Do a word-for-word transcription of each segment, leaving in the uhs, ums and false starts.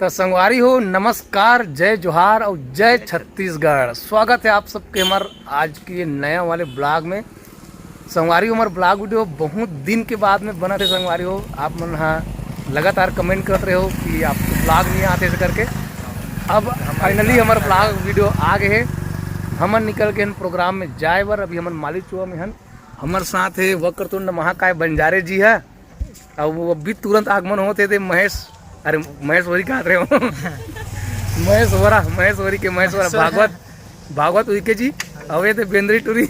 त संगवारी हो, नमस्कार, जय जोहार अउ जय छत्तीसगढ़। स्वागत है आप सबके हमर आज के ये नया वाले ब्लॉग में। संगवारी हो, हमर ब्लॉग वीडियो बहुत दिन के बाद में बनत हे संगवारी हो। आप मन हा लगातार कमेंट करत रहे हो कि आप ब्लॉग नहीं आते ऐसे करके। अब फाइनली हमर ब्लॉग वीडियो आ गए हे। हमन निकल के हन प्रोग्राम में जाए बर। अभी हमन माली चुआ में हन। हमर साथ हे वक्रतुंड महाकाय बंजारे जी है। अब वो अभी तुरंत आगमन होते थे महेश, अरे महेश वरी कहा रहे हो महेश वरा, महेश वरी के महेश वरा, भागवत, भागवत उइके जी। अवे थे बेंदरी टूरी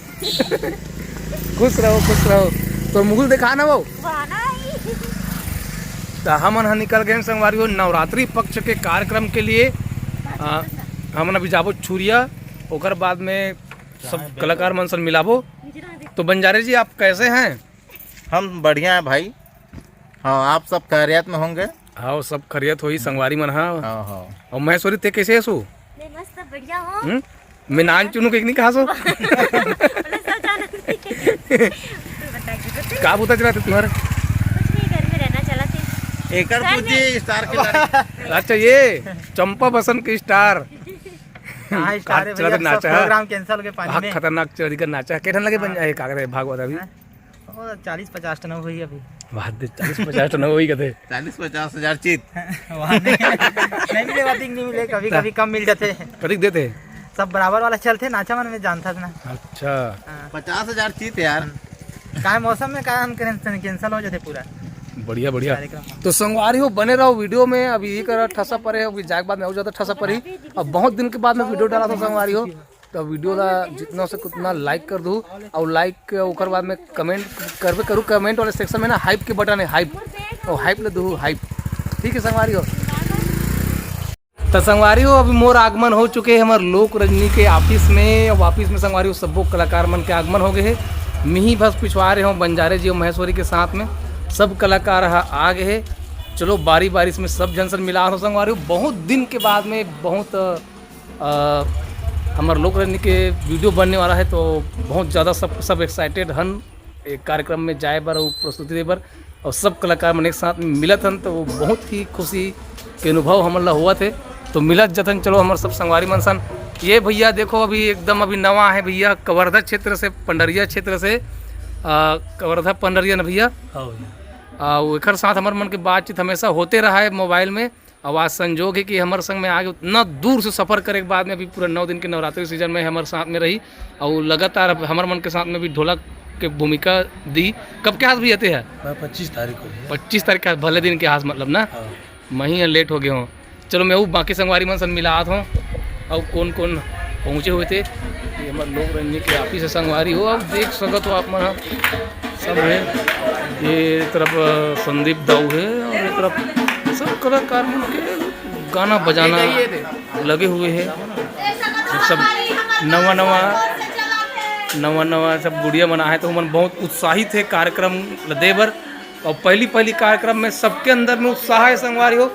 खुश रहो, खुश रहो। तो मुगल देखा ना वो। तो हमन ह निकल गए संगवारी हो नवरात्रि पक्ष के कार्यक्रम के लिए। आ, हमन अभी जाबो छुरिया, ओकर बाद में सब कलाकार मन सन मिलाबो। तो बंजारे जी, आप कैसे हैं? हम बढ़िया हैं भाई। हाँ, आप सब खैरियत में होंगे। हाँ, सब खैरियत होई संगवारी मन। हाँ। हाँ, हाँ। और महेश्वरी, ते कैसे हसु? मैं मस्त बढ़िया हूँ। हम्म? मैं नान चुनू के नहीं कहा सो? बोले सब जानत नहीं। तू बता के बता। का बुता चला थे तुम्हारे? कुछ नहीं, घर में रहना चला थे। एकर घर में। पूछिए स्टार के बारे में। अच्छा, ये चंपा बसंत के स्टार। हाँ, स्टार है चला भैया, थे सब नाचा है। प्रोग्राम कैंसिल हो गया पानी हाँ, में। खतरनाक चढ़ी कर नाचा है। केठन लगे बन हाँ। जाए, का करे भागवत अभी? हाँ। वो चालीस पचास टन हो गई अभी। बात दे, चालीस पचास टन हो गई कथे। चालीस पचास हजार चीत। वहाँ नहीं, नहीं मिले, अधिक नहीं मिले, कभी कभी कम मिल जाते हैं। कतिक देते? सब बराबर वाला चलते, नाचा मन में जानता था ना। अच्छा। हाँ। पचास हजार चीत यार। काय मौसम में काय हम करें, कैंसिल हो जाते पूरा बढ़िया, बढ़िया। कार्यक्रम। तो संगवारी हो, बने रहो वीडियो में। अभी ये कर ठसा परे, अभी जाए के बाद में और ज्यादा ठसा परी। अब बहुत दिन के बाद में वीडियो डाला था संगवारी हो, तो वीडियो ला जितना हो सके उतना लाइक कर दू, और लाइक के ओकर बाद में कमेंट करबे करू। कमेंट वाले सेक्शन में ना हाइप के बटन है, हाइप, और हाइप ले दू, हाइप। ठीक है संगवारी हो। तो संगवारी हो, अभी मोर आगमन हो चुके है हमर लोक रंजनी के ऑफिस में। अब ऑफिस में संगवारी हो, सब्बो कलाकार मन के आगमन हो गए है। मिही बस पिछवा रहे हो बंजारे जी और महेश्वरी के साथ में सब कलाकार ह आ गए है। चलो बारी बारी में सब जन सन मिला हो संगवारी हो। बहुत दिन के बाद में बहुत अ, हमर लोक रंजनी के वीडियो बनने वाला है, तो बहुत ज़्यादा सब, सब एक्साइटेड हन एक कार्यक्रम में जाए बर और प्रस्तुति दे बर। और सब कलाकार मन एक साथ में मिलत हन, तो वो बहुत ही खुशी के अनुभव हमन ला हुआ थे। तो मिलत जतन, चलो हमर सब संगवारी मन सन। ये भैया देखो, अभी एकदम अभी नवा है भैया, कवर्धा क्षेत्र से, पंडरिया क्षेत्र से, अ, कवर्धा पंडरिया ना भैया? हाँ भैया। आ, वो एकर साथ हमर मन के बातचीत हमेशा होते रहा है मोबाइल में। अब आज संजोग है कि हमर संग में आगे उतना दूर से सफर करे के बाद में अभी पूरा नौ दिन के नवरात्रि सीजन में हमर साथ में रही और लगातार अब हमर मन के साथ में भी ढोलक के भूमिका दी। कब के हाथ भी आते हैं? मैं पच्चीस तारीख को भैया। पच्चीस तारीख के हाथ, भले दिन के हाथ मतलब ना। हाँ। मैं ही लेट हो गया हूँ। चलो मैं वो बाकी संगवारी मन सन मिलात हूँ और कौन कौन पहुँचे हुए थे। ये हमर लोक रंजनी के ऑफिस है संगवारी हो। अब देख सकत हो आप मन ह। सब है। ये तरफ, अ, संदीप दाऊ है और ये तरफ सब कलाकार मन के गाना बजाना लगे हुए है। सब नवा नवा, नवा नवा सब गुड़िया मन आहे, तो मन बहुत उत्साहित है कार्यक्रम ल दे बर। और पहली पहली कार्यक्रम में सबके अंदर में उत्साह है संगवारी हो।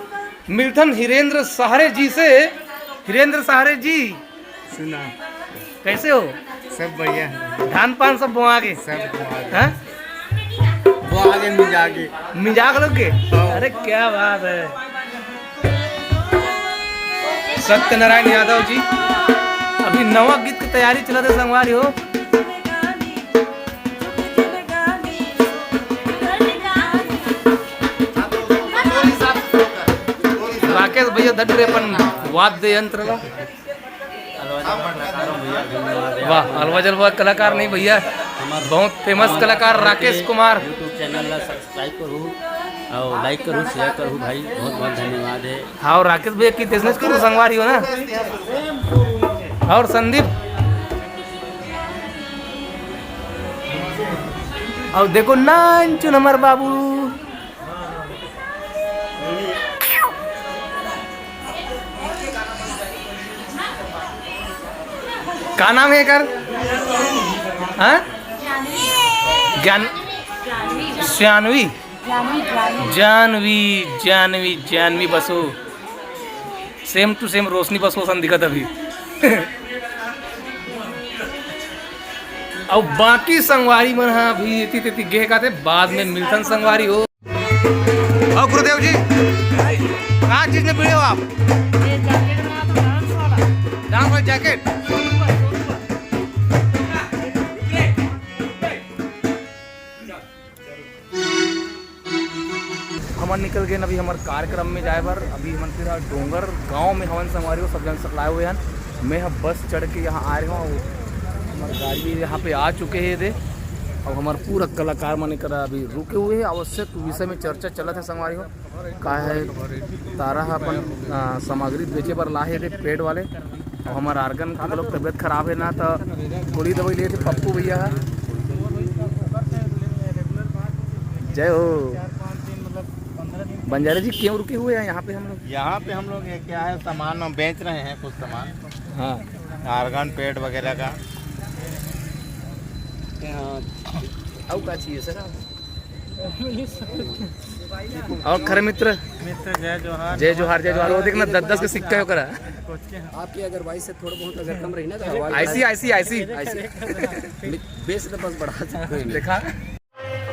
मिलथन हिरेंद्र सहारे जी से। हिरेंद्र सहारे जी, सुना। कैसे हो? सब बढ़िया है। धान पान सब बोआ के? सब बोआ के। हाँ? बोआ के मिजा के। मिजाग लोग के? हाँ। अरे क्या बात है। सत्यनारायण यादव जी, अभी नवा गीत की तैयारी चला था संगवारी हो। राकेश भैया धर रे अपन वाद्य यंत्र ला। वाह, अलवा जलवा कलाकार नहीं भैया, बहुत फेमस कलाकार राकेश कुमार। YouTube चैनल ला सब्सक्राइब करू और लाइक करू, शेयर करू भाई, बहुत बहुत धन्यवाद है। हाँ, और राकेश भैया की तेजनेश करू संगवारी हो ना, और संदीप, और देखो नानचुन हमार बाबू। का नाम है एकर? हाँ? ज्ञान, श्यानवी। जानवी, जानवी। जानवी, जानवी, जानवी बसो। Same to same रोशनी बसो सन दिखत अभी। अउ बाकी संगवारी मन ह अभी एती तेती गे का थे, बाद में मिलथन संगवारी हो। और गुरुदेव जी, क्या चीज में भिड़े हो आप? डांस वाला जैकेट। हमन निकल गए अभी हमर कार्यक्रम में जाए बर। अभी हमन फिर डोंगरगांव में हवन संगवारी हो, सब जन सकलाए हुए हैं। मैं ह बस चढ़ के यहाँ आ रहे हूँ, हमर गाड़ी यहाँ पे आ चुके हैं दे। अब हमर पूरा कलाकार मन करा अभी रुके हुए हैं, आवश्यक विषय में चर्चा चलत है संगवारी हो। का है, तारा ह अपन, आ, सामग्री बेचे बर लाहे थे पेट वाले। और हमार आर्गन के लोग तबीयत खराब है ना, तो गोली दवाई लिए थे पप्पू भैया है। जय हो। बंजारे जी, क्यों रुके हुए हैं यहाँ पे हम लोग? यहाँ पे हम लोग ये क्या है, सामान हम बेच रहे हैं, कुछ सामान। हाँ। आर्गन पेड वगैरह का। हाँ। और का चाहिए सर? और खरे मित्र, मित्र, जय जोहार। जय जोहार, जय जोहार। वो देखना, दस दस के सिक्का है ओकरा। आपकी अगर बाईस से थोड़ा बहुत अगर कम रही ना, तो आवाज ऐसी, ऐसी, ऐसी। ऐसी। बेस तो बस बढ़ा सकते हैं। देखा।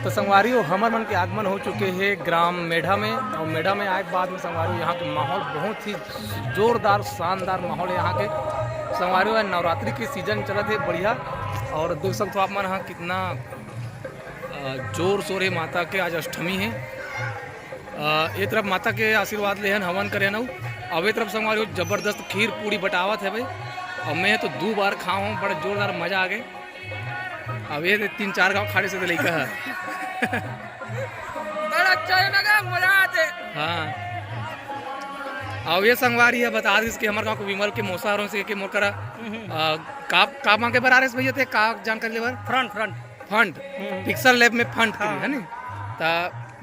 तो संगवारी हो, हमर मन के आगमन हो चुके हैं ग्राम मेढा में। और मेढा में आए के बाद में संगवारी हो, यहाँ के माहौल बहुत ही जोरदार, शानदार माहौल है यहाँ के। संगवारी हो, नवरात्रि के सीजन चलत है बढ़िया। और देख सकते हो आप मन, यहाँ कितना अ, जोर शोर है माता के। आज अष्टमी है। अ, ये तरफ माता के आशीर्वाद लेहन, हवन करे न। अब ये तरफ संगवारी हो, जबरदस्त खीर पूड़ी बटावत है भाई। और मैं तो दो बार खाऊँ, बड़ा जोरदार मजा आ गए। अब ये तीन चार गांव खाड़े से तो लइका है। बड़ा अच्छा है ना, मजा आते। हाँ। अब ये संगवारी है, बता दिस कि हमारे गांव के विमल के मौसा हरों से के मोर करा। अ, का, का मांगे बर आ रहे भैया थे, का जानकारी लेबर? Front, front. फंड, हम्म। पिक्सल लैब में फंड के हाँ। है नी? त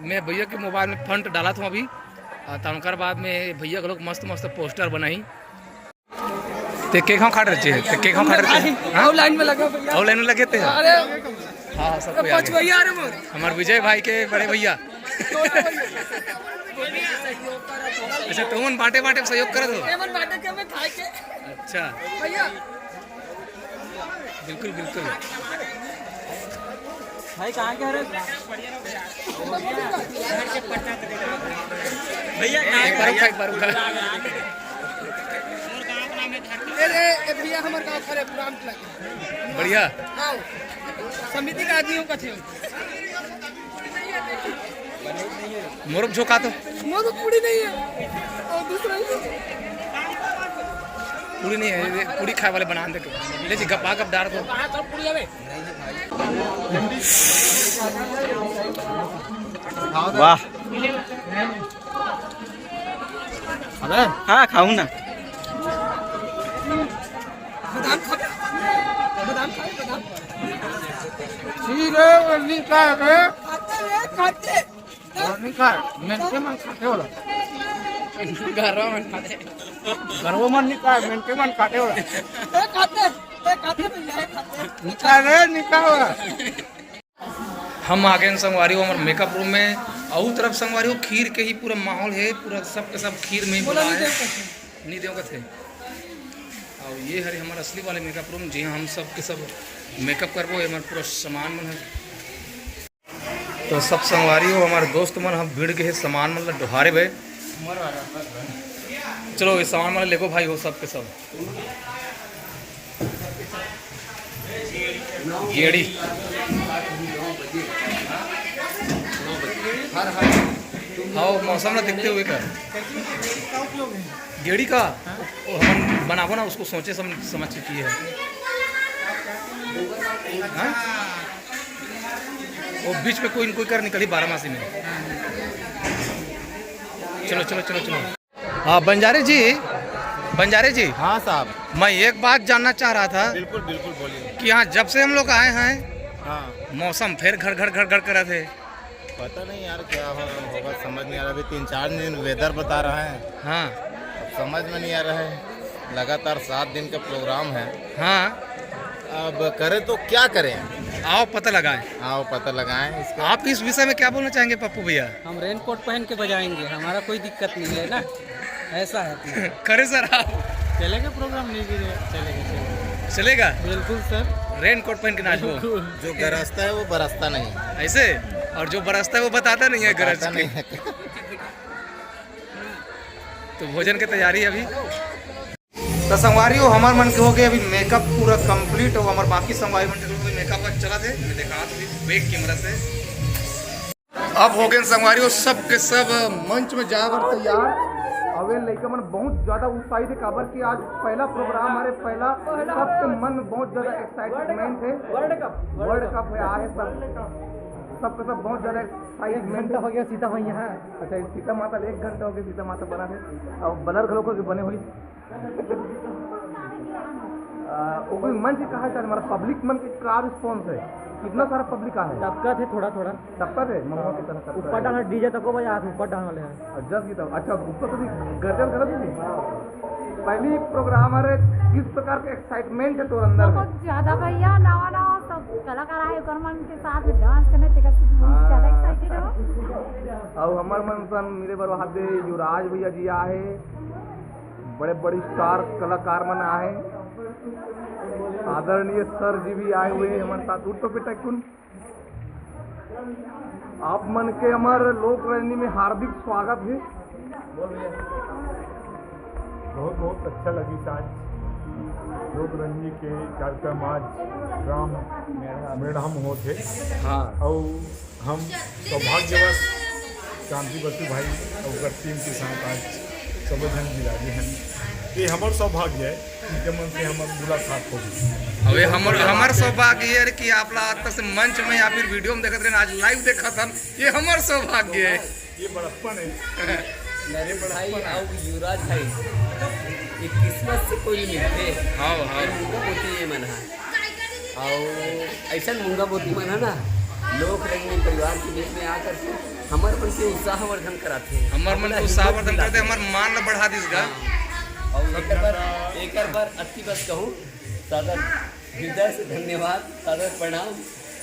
मैं भैया के मोबाइल में फंड डालत हूँ अभी। आ, त ओकर बाद में भैया के लोग मस्त मस्त पोस्टर बनाई। ते के खाओ खाट रहे, ते के खाओ खाट रहे। हाँ? और लाइन में लगा भैया। और लाइन में लगे थे? अरे। हाँ, सब कोई आ पाँच गया। भैया आ रहे मोर। हमारे विजय भाई के बड़े भैया। छोटे भैया। अच्छा, तुमन बांटे बांटे में सहयोग कर दो। एमन बांटे के हमें खाए के। अच्छा। भैया। बिल्कुल, बिल्कुल। भाई, कहाँ के हरे? भैया, एक बार उठा, एक बार उठा। अरे, ए भैया, हमर गाँव खरे, पुरान प्लाट। बढ़िया। हाँ, समिति का आदमी हूँ, कथे। मोर झोंका तो। मोर तो पूरी नहीं है। और दूसरा ही। पूरी नहीं है, ये पूरी खाए वाले बना दे। ले जी, गपा गप डाल दो। वाह। अबे। हाँ, खाऊं ना। बादाम खा, बादाम खा, बादाम। सी रे, वल्ली का रे। खाते रे, खाते। और नहीं खा, मेंटे मन खाते होला। घरवा मन खाते। घरवा मन नहीं खा, मेंटे मन खाते होला। ए, खाते, ए, खाते भैया, ए, खाते। निकाल रे, निकाल। हम आ गए हैं संगवारी हो हमारे मेकअप रूम में। और तरफ संगवारी हो, खीर के ही पूरा माहौल है, पूरा सब के सब खीर में ही बोला बुला नहीं है। देव कैसे? नहीं देव कथे। और ये हरे हमारा असली वाले मेकअप रूम, जी हाँ, हम सब के सब मेकअप करबो, ये हमारे पूरा सामान मन है। तो सब संगवारी हो, हमारे दोस्त मन, हम भिड़ के सामान मन ला डोहारे बे। चलो, ये सामान मन लेगो भाई हो, सब के सब। गेड़ी। हाँ, मौसम ना देखते हुए कर। गेड़ी का, वो हम बनाबो ना, उसको सोचे सम-, समझ के किए है। हाँ? वो बीच में कोई न कोई कर निकली बारहमासी में। चलो, चलो, चलो, चलो। हाँ, बंजारे जी, बंजारे जी। हाँ साहब। मैं एक बात जानना चाह रहा था। बिल्कुल, बिल्कुल, बोलिए। कि यहाँ जब से हम लोग आए हैं, हाँ। मौसम फिर घड़ घड़ घड़ घड़ करत है। पता नहीं यार, क्या हो, होगा, समझ नहीं आ रहा। अभी तीन चार दिन वेदर बता रहा है। हाँ। अब समझ में नहीं आ रहा है। लगातार सात दिन का प्रोग्राम है। हाँ। अब करें तो क्या करें? आओ पता लगाएं। आओ पता लगाएं इसका। आप इस विषय में क्या बोलना चाहेंगे पप्पू भैया? हम रेनकोट पहन के बजाएंगे, हमारा कोई दिक्कत नहीं है ना, ऐसा है अपना। करे सर आप? चलेगा प्रोग्राम, नहीं भी चलेगा, चलेगा। चलेगा? बिल्कुल सर। रेनकोट पहन के नाचबो। बिल्कुल। जो गरजता है वो बरसता नहीं। ऐसे? और जो बरसता है वो बताता नहीं है गरज बताता के। नहीं है। तो भोजन के तैयारी अभी। तो संगवारी हो, हमर मन के हो गए अभी मेकअप पूरा कंप्लीट हो। हमर बाकी संगवारी मन के भी मेकअप आज चला थे, मैं देखा तो बैक कैमरा से। अब हो गए संगवारी हो, सब के सब मंच में जाए बर तैयार। अबे लइका मन बहुत ज्यादा उत्साहित है, काबर कि आज पहला प्रोग्राम हरे, पहला सबके मन में बहुत ज्यादा एक्साइटमेंट है। वर्ल्ड कप, वर्ल्ड कप है, आए सब, सबके सब बहुत ज्यादा एक एक्साइटमेंट घंटा हो गया सीता मैया। अच्छा, ये सीता माता एक घंटा हो गया, सीता माता बना है और ब्लर घलो करके बने हुई। आ, वो कोई मंच कहा है, हमारा पब्लिक मन के का रिस्पॉन्स है? कितना सारा पब्लिक आ है? टपका थे थोड़ा थोड़ा। टपका थे, महुआ की तरह टपका ऊपर है। डाला डीजे तको बजा, ऊपर डाल वाले हैं। और जस की तब, अच्छा, ऊपर तो भी गर्जन करत थी। पहली प्रोग्राम है, किस प्रकार का एक्साइटमेंट है तो अंदर में? बहुत ज्यादा भैया, नवा नवा सब कलाकार आए, ओकर मन के साथ में डांस करने, तेकर से बहुत ज्यादा हाँ। एक्साइटेड हो। और हमार मन सन मिले बर वहाँ दे युवराज भैया जी आए, बड़े बड़े स्टार कलाकार मन आए, आदरणीय सर जी भी आए हुए हैं हमारे साथ। उठ तो बेटा कुन। आप मन के हमर लोक रंजनी में हार्दिक स्वागत है। बहुत बहुत अच्छा लगिस आज लोक रंजनी के कार्यक्रम आज ग्राम मेढ़ा में होत हे। हाँ। अउ हम सौभाग्यवश शांति बसु भाई अउ ओकर टीम के साथ आज सबो झन विराजे हन। ये हमर सौभाग्य है कि जब मन से हमर मुलाकात हो गई। अबे हमर, हमर सौभाग्य ये है कि आप ला आज तक से मंच में या फिर वीडियो में देखत रहे, आज लाइव देखत हन, ये हमर सौभाग्य है। ये बड़प्पन है। नरेश भाई अउ युवराज भाई, ये किस्मत से कोई मिलथे। हाँ, हाँ। ये मुंगा बोती ये मन हा। अउ ऐसन मुंगा बोती मन हा ना, लोक रंजनी परिवार के बीच में आकर के हमर मन के उत्साहवर्धन कराथे। हमर मन के उत्साहवर्धन करथे, हमर मान ला बढ़ा दिस गा। हाँ। अउ एकर बर, एकर बर अति बस कहूँ, सादर हृदय से धन्यवाद, सादर प्रणाम।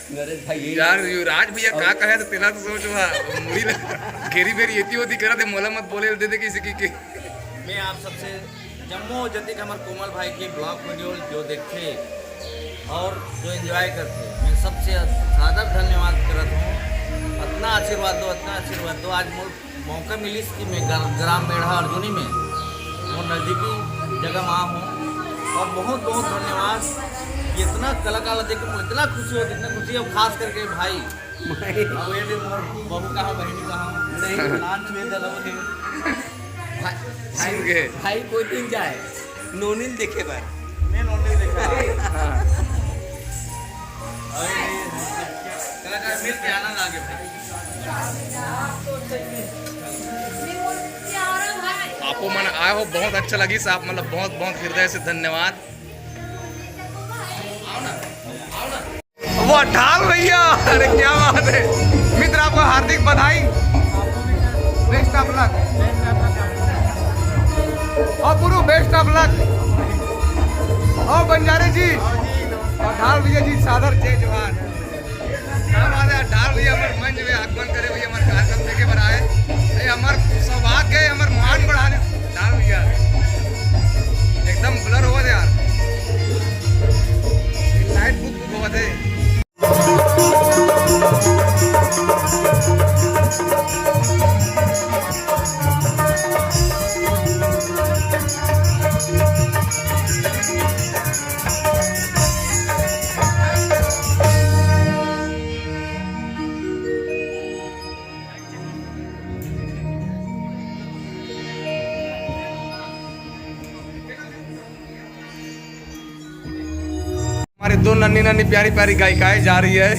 नरेश भाई, ये यार, युवराज भैया का कहे तो तेला तो सोच हुआ, मुड़ी ला घेरी बेरी एती ओती करत हे, मोला मत बोले दे दे किसी की के। मैं आप सबसे जम्मो जतिक हमर कोमल भाई के ब्लॉग वीडियो जो देखथे और जो एंजॉय करथे, मैं सबसे सादर धन्यवाद करत हूँ। अतना आशीर्वाद दो, अतना आशीर्वाद दो। आज मोर मौका मिलिस कि मैं ग्रा-, ग्राम मेढ़ा अर्जुनी में मोर नजदीकी जगह में आहूँ और बहुत बहुत धन्यवाद। इतना कलाकार ला देख के मोर इतना खुशी होत, इतना खुशी। अब खास करके भाई, भाई। अब ये दे मोर बहू कहाँ, बहनी कहाँ? नहीं। नान छुए दलो थे। भाई, भाई, भाई कोई दिन जाए नोनिल देखे बर। मैं नोनिल देखा। हाँ। अरे, कलाकार मिल के आनंद आ गया भाई। आपो मन आए हो, बहुत अच्छा लगिस। आप मतलब बहुत बहुत हृदय से धन्यवाद। वाह ढाल भैया, अरे क्या बात है। मित्र, आपको हार्दिक बधाई। बेस्ट ऑफ लक। और गुरु, बेस्ट ऑफ लक। और बंजारे जी और ढाल भैया जी, सादर जय जोहार। क्या बात है, ढाल भैया हमर मंच में आगमन करे भैया, हमर कार्यक्रम देखे बर आए। ये हमर सौभाग्य है, हमर मान बढ़ा दे ढाल भैया। एकदम ब्लर होवत हे यार, लाइट बुक बुक होवत हे। हमारे दो नन्ही नन्ही प्यारी प्यारी गायिकाएं जा रही है।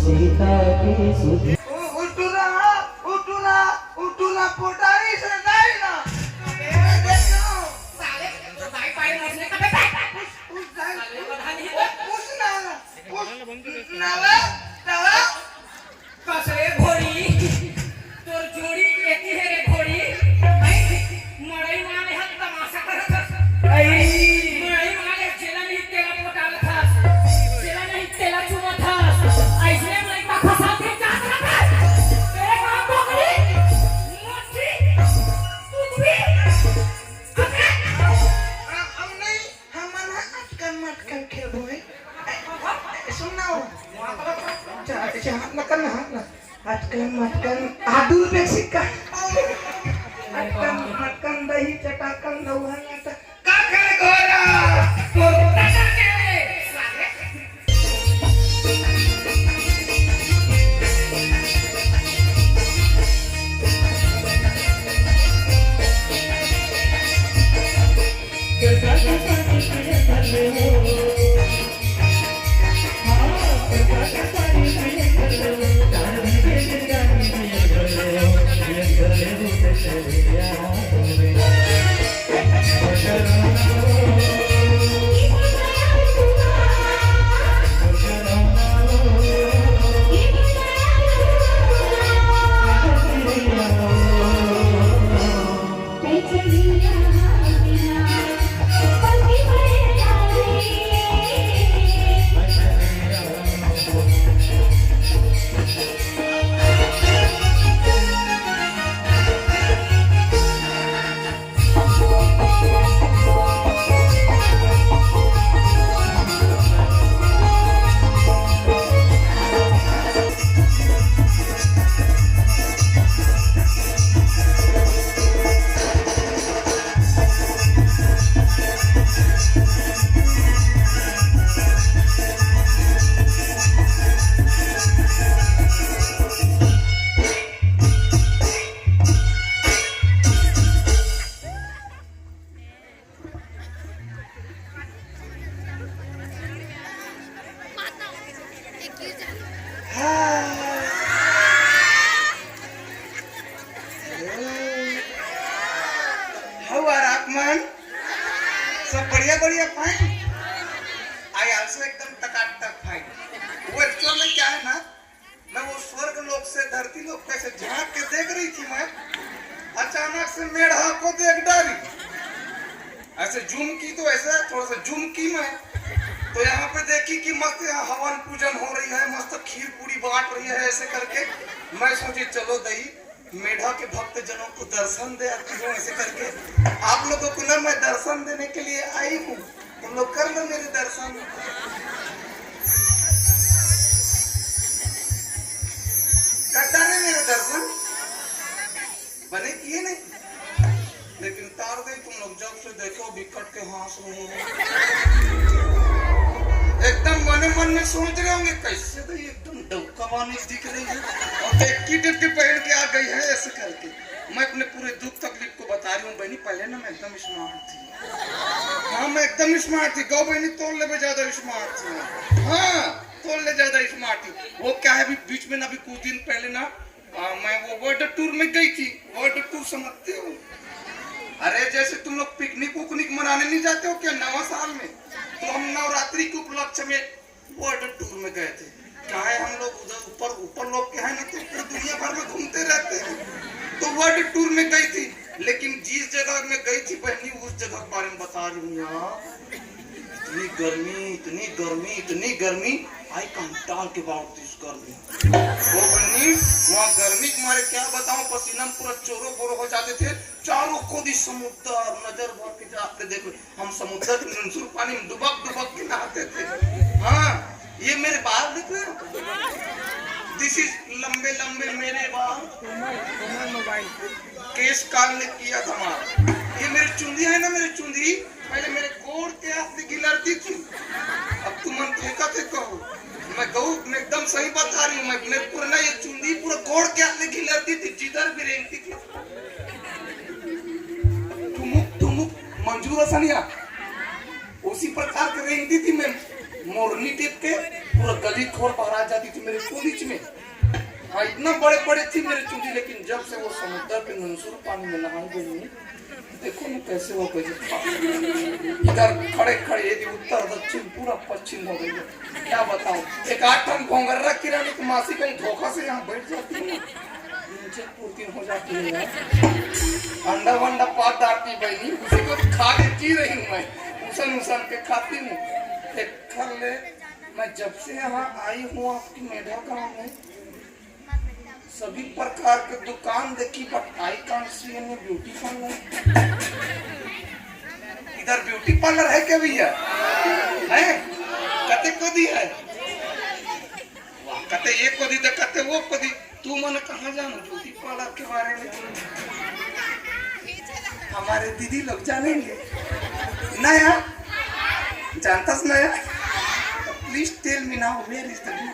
सीता की सुध। उ-, उठुरा, उठुरा, उठुरा पोटारी से जाई ना। अबे, देखो। साले, तो भाई, भाई, मरने का बेटा। उस, उस जाई। साले, पता नहीं। उस ना, उस नाला, नाला। कस रे घोड़ी, तोर जोड़ी एती हे रे घोड़ी। हैं? मड़ई मारे हक तमाशा करत हस। ऐ। मड़ई मारे जेला नहीं तेला पोटालत हस। जेला नहीं तेला चुमत हस। ऐसने मड़ई का खसा के जात हस। तेरे काम बकरी, मोटी, कुछ भी। अबे। हम, हम नहीं, हमन ह अटकन मटकन खेलबो हे। ए, ए, सुन ना हो। जा, जा, नकल ना, ना। अटकन मटकन, आ, दू रुपया के सिक्का। अटकन मटकन, दही चटाकन, दौहा नाटक। का करे घोड़ा? तो टटा के रे, साले। How are आप मन? सब बढ़िया, बढ़िया, fine। I also एकदम टकाटक fine। वो actual में क्या है ना, मैं वो स्वर्ग लोक से धरती लोक पे ऐसे झांक के देख रही थी मैं, अचानक से मेढ़ा को देख डारी। ऐसे zoom की तो ऐसे थोड़ा सा zoom की मैं, तो यहाँ पे देखी कि मस्त यहाँ हवन पूजन हो रही है, मस्त खीर पूरी बांट रही है, ऐसे करके मैं सोची चलो दई मेढ़ा के भक्त जनों को दर्शन दे आती हूँ, ऐसे करके आप लोगों को ना मैं दर्शन देने के लिए आई हूँ। तुम लोग कर लो मेरे दर्शन। करता नहीं मेरे दर्शन, बने किए नहीं, लेकिन तार गई तुम लोग जब से देखो बिकट के हंस रहे हो। एकदम मने मन में सोच रहे होंगे कैसे तो ये एकदम डौका बानी दिख रही है और टेक्की टेक्की पहन के आ गई है ऐसे करके। मैं अपने पूरे दुख तकलीफ को बता रही हूँ बहनी, पहले ना मैं एकदम smart थी। हाँ, मैं एकदम smart थी, गौ बहनी तोड़ ले ज्यादा smart थी। हाँ, तोड़ ले ज्यादा smart थी। वो क्या है, अभी बीच में ना, अभी कुछ दिन पहले ना, आ, मैं वो world tour में गई थी। World tour समझते हो? अरे, जैसे तुम लोग पिकनिक उकनिक मनाने नहीं जाते हो क्या नवा साल में, तो हम नवरात्रि के उपलक्ष्य में world tour में गए थे। क्या है, हम लोग उधर ऊपर, ऊपर लोग के हैं ना, तो पूरी दुनिया भर में घूमते रहते हैं। तो world tour में गई थी, लेकिन जिस जगह में गई थी बहनी, उस जगह के बारे में बता रही हूँ यार। इतनी गर्मी, इतनी गर्मी, इतनी गर्मी। I can't talk about this गर्मी। वो बहनी, वहाँ गर्मी के मारे क्या बताऊँ, पसीना में पूरा चोरो बोरो हो जाते थे। चारों कोदी समुद्र, नजर भर के जाते देखो। हम समुद्र के नुनसुर पानी में डुबक डुबक के नहाते थे। हाँ, ये मेरे बाल देख रहे हो? This is लंबे लंबे मेरे बाल। केश काल ने किया धमाल। ये मेरी चुंदी है ना, मेरी चुंदी, पहले मेरे गोड़ के हाथ से गिलरती थी, अब तुमन फेंका थे कहो। मैं गऊ, मैं एकदम सही बता रही हूँ, मैं, मेरे पूरा ना ये चुंदी पूरा गोड़ के हाथ से गिलरती थी, जिधर भी रेंगती थी। ठुमुक ठुमुक मंजूर हसनिया, उसी प्रकार के रेंगती थी मैं, मोरनी टिप के। पूरा गली खोर बहरा जाती थी मेरे चूंदी में। हाँ, इतना बड़े बड़े थी मेरे चूंदी, लेकिन जब से वो समुद्र के ननसुर पानी में नहाई गई, देखो ना कैसे हो गई। इधर खड़े खड़े, यदि उत्तर दक्षिण पूरा पश्चिम हो गई। क्या बताऊं, एक आठ हम घोंगर्रा किरानी की मासी कहीं धोखा से यहाँ बैठ जाती है ना, नीचे पूर्ति हो जाती है यार। अंडा वंडा पात डालती बहनी, उसी को खा के जी रही हूँ मैं, उसन उसन के खाती हूँ। एक खा ले, मैं जब से यहाँ आई हूँ आपकी मेढा गांव में, सभी प्रकार के दुकान देखी, but I can't see any beauty parlour। इधर ब्यूटी पार्लर है क्या भैया? है? कते कोती है? कते एक कोती तो कते वो कोती। तू मन कहाँ जानो ब्यूटी पार्लर के बारे में? हमारे दीदी लोग जानेंगे। नया जानता है नया? Please tell me now, where is the beauty?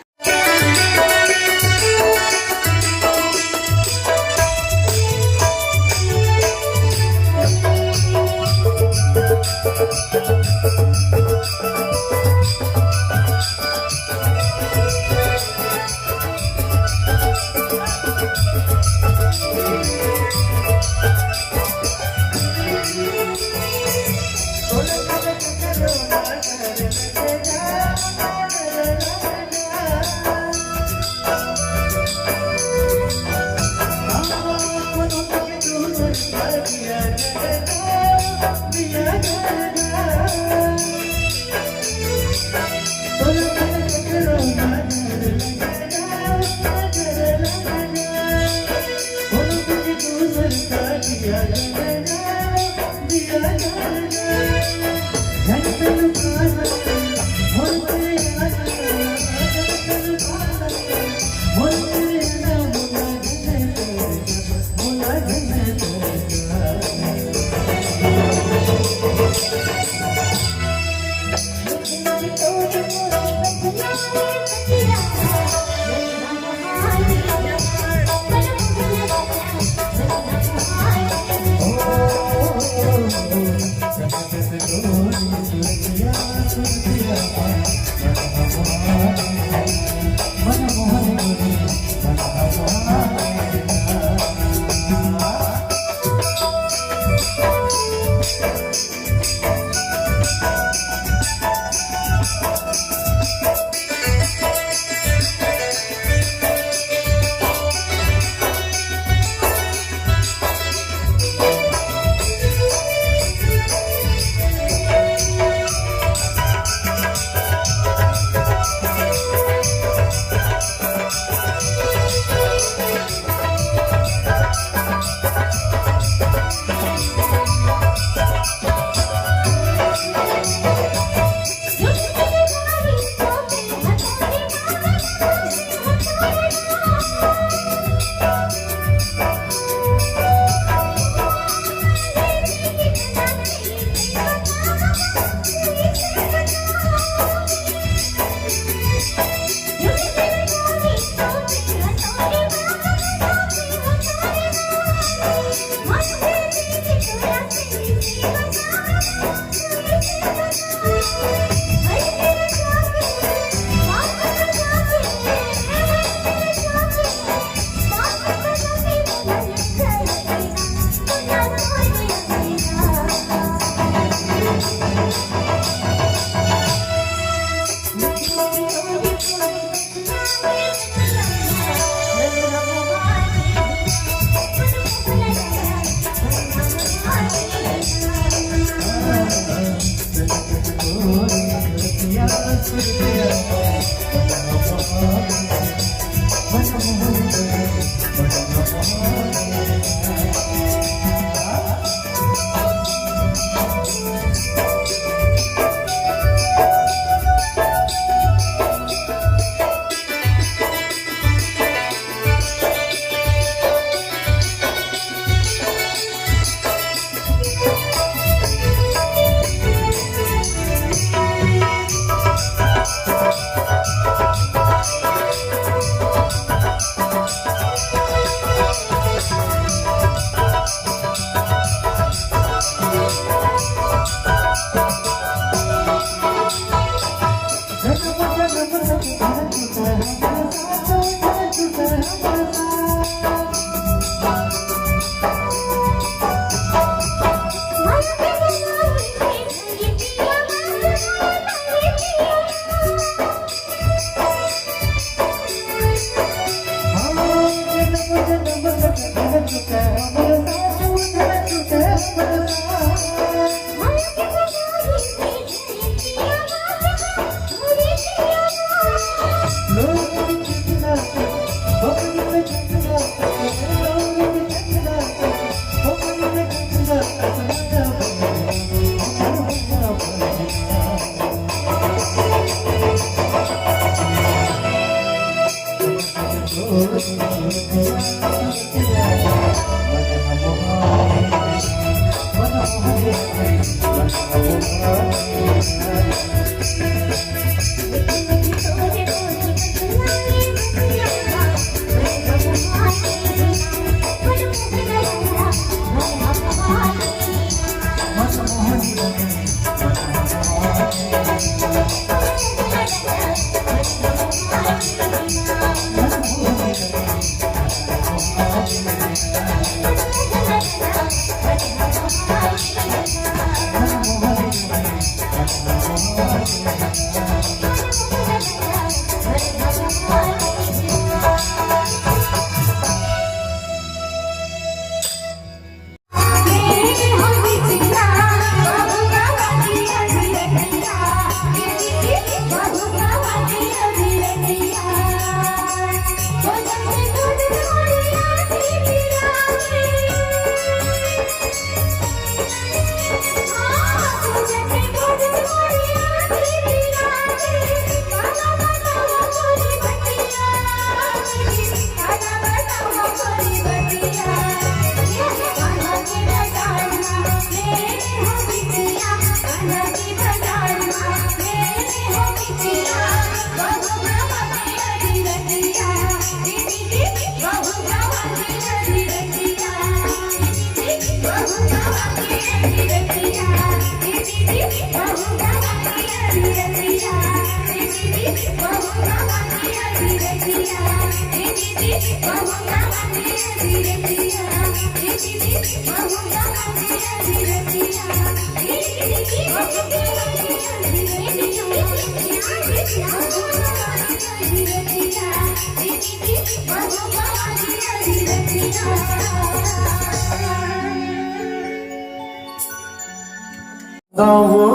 दवो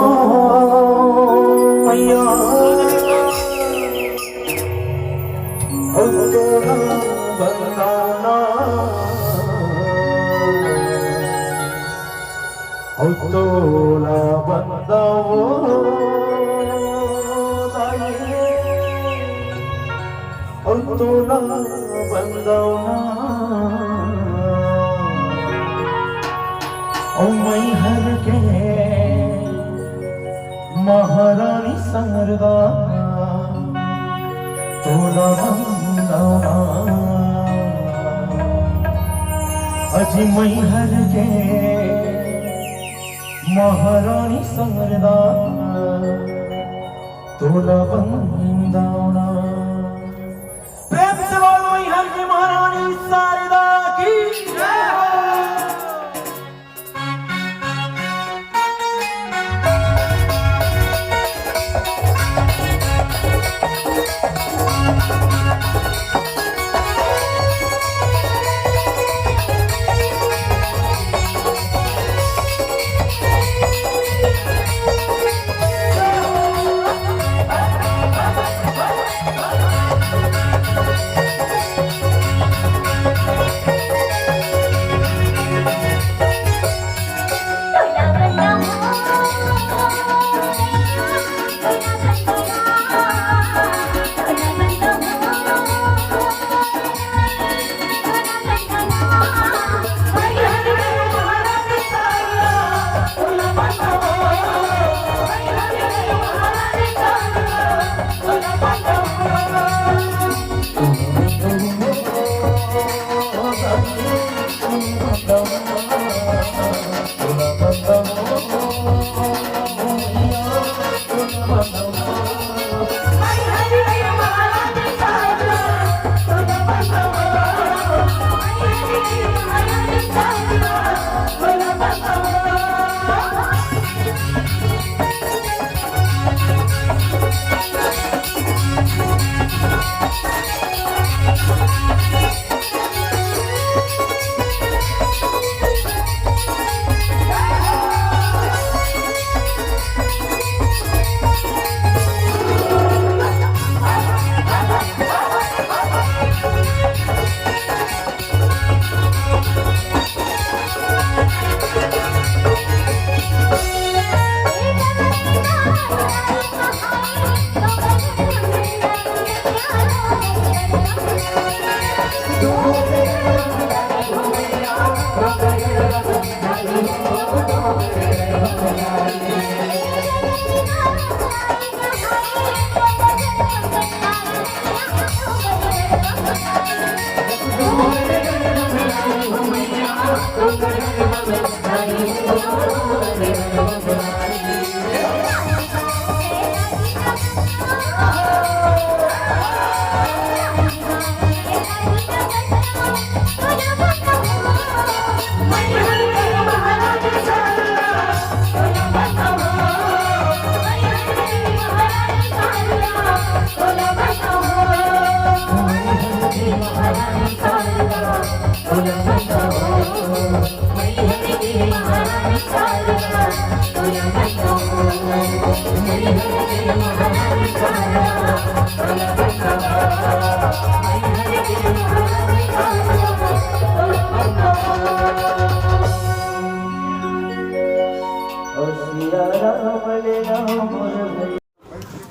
मैया, ओ तोला बंदाना, ओ तोला बंदावो दाई। अउ तोला बंदवना, अउ मैहर के महारानी शारदा, तोला बंदवना। अजी मैहर के महारानी शारदा, तोला बंदवना। प्रेम से बोल मैहर की महारानी शारदा की जय हो।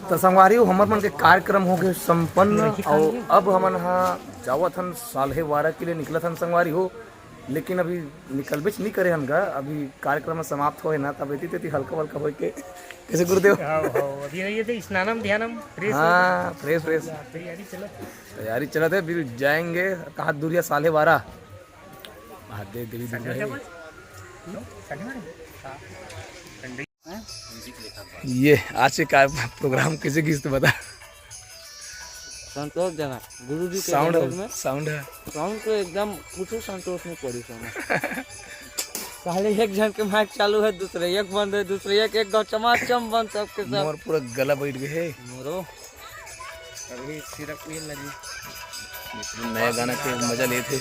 त संगवारी हो, हमर मन के कार्यक्रम हो गए संपन्न। अउ अब हमन ह जावत हन साल्हेवारा के लिए निकलत हन संगवारी हो। लेकिन अभी निकलबेच नहीं करे हन गा, अभी कार्यक्रम समाप्त होए ना, तब एती तेती हल्का वल्का होए के। कैसे गुरुदेव? हाँ, हाँ, अभी ये थे स्नानम ध्यानम, फ्रेश हो हाँ, फ्रेश, फ्रेश। तैयारी चलत है। तैयारी चलत है, अभी जाएंगे। कहाँ दूरिया? साल्हेवारा। हाँ, दे देवी दुर्गा है। हाँ। ये आज के का प्रोग्राम कैसे गीस तो बता। संतोषजनक। गुरु जी के साउंड language में साउंड है। साउंड तो एकदम कुछ संतोष नहीं पड़ी समय। पहले एक जन के माइक चालू है, दूसरे एक बंद है, दूसरे एक एक गाँव चमाचम बंद, सबके सब। मोर पूरा गला बैठ गए है। मोरो अभी सिरक पीए लगी। नया गाना के मजा लेते।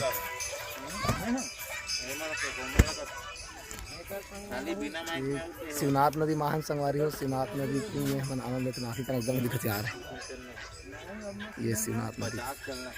खाली बिना माइक में आउट शिवनाथ नदी महान संगवारी हो, शिवनाथ नदी की ये हमन आनंद लेते नासिक एकदम दिखत आ रहे। ये शिवनाथ नदी। चलना।